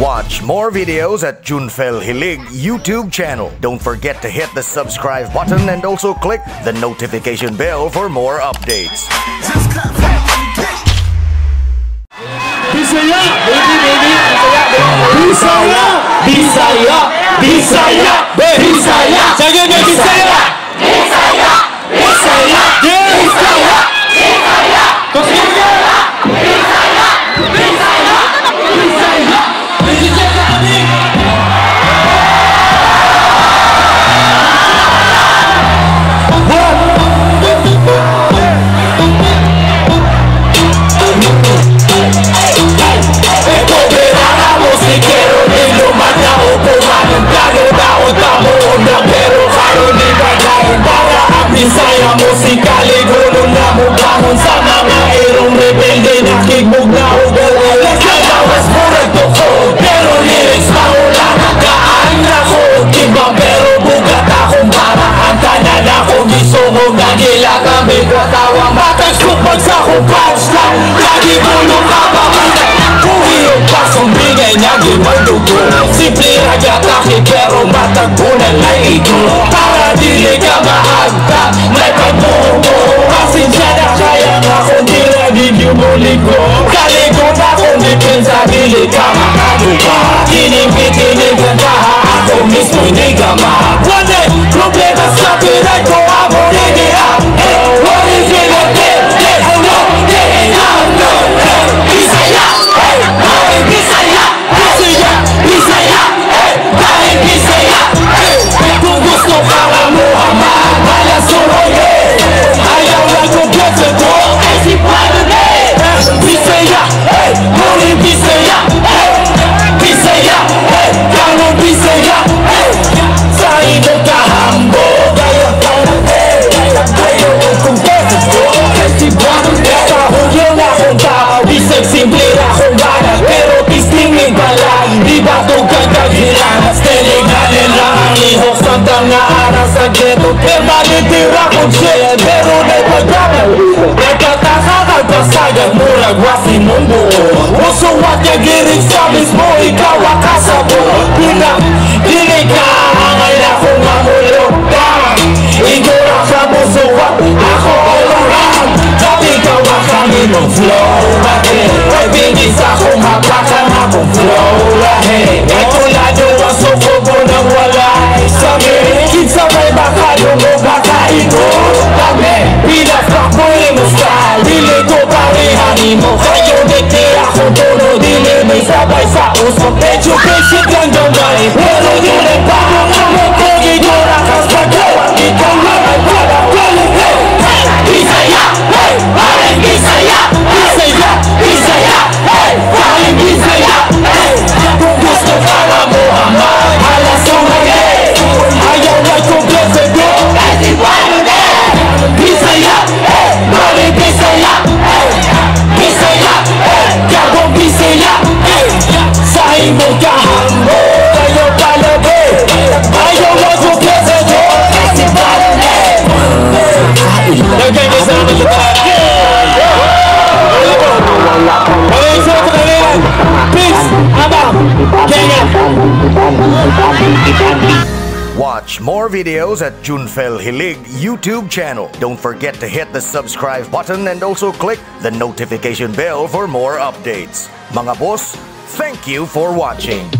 Watch more videos at Junfel Hilig YouTube channel. Don't forget to hit the subscribe button and also click the notification bell for more updates. Bisaya! Baby, baby! Bisaya! Bisaya! Bisaya! Bisaya! Sige, Bisaya! Bisaya! Bisaya! Bisaya! Bisaya! Bisaya! Bisaya! Bisaya! Bisaya! Bisaya musikali gulo na mubangon sa mga irong rebelde nakigmog na ugal alas na lawas murag tukod pero lyrics maula gaan ako timbang pero bugat akong paraan tanan akong gisungog nagila kami katawang matagsumpag sa akong punchline lagi bulong ka pa buhiyong pasong bigay niya gimandugo simple ragyatake pero matagbunan ay ito para dili ka maagta may pagbuo pasensya na kaya nga kung di lagi muliko kaligo na kung depensa dili ka makadupa tinipitinig ang kaha ako mismo hindi ka ma one day problema sa piray ko amo hindi what is it a day Bisaya Bisaya Bisaya Bisaya dahil Bisaya kung gusto ka nga Muhammad malasuroy ayaw lang kung ko ay si Padre Bisaya muli Bisaya Bisaya kanon Bisaya sa imong kahambog ayaw ayaw kung ko ay si Padre sa hulyo na akong tao bisag simple na akong banat pero tistingin pala di ba tugang kaghilangas tinignan lang ang ihok samtang naarang sa ghetto permanente ra kong shit pero nagpagdamay nagkataka kagbasagan murag wasi mong buo usuwat niya girig sa mismo ikaw akasabot pina dili ka angay na kong mamulog igura ka musuwat ako all around dati ikaw ang imong flow ay bigis akong hapakan akong flow lahi ay tulado ang suko mo nang walay sabi kinsa may makadungog makaingon kami pinafak mo imo style dili ko parehan mo kayo dikti akong tono dili may sabay sa usok education lang gamay pero yun ay parang mo kung igora kas pagawa ikaw lang ay parang Bisaya! Hey! Bisaya! Bisaya! Bisaya! Hey! Bisaya! Hey! Kung gusto ka na Muhammad alasungay ayaw ay kompleto ko ay si Padre Bisaya! Hey! Mali Bisaya! Hey! Bisaya! Hey! Gagong Bisaya! Hey! Sa imong kahambog ayaw palabi ayaw ay kompleto ko ay si Padre. Okay, guys, salamat sa lahat. Okay, so peace, Abang, Kenya. Watch more videos at Junfel Hilig YouTube channel. Don't forget to hit the subscribe button and also click the notification bell for more updates. Mga boss, thank you for watching.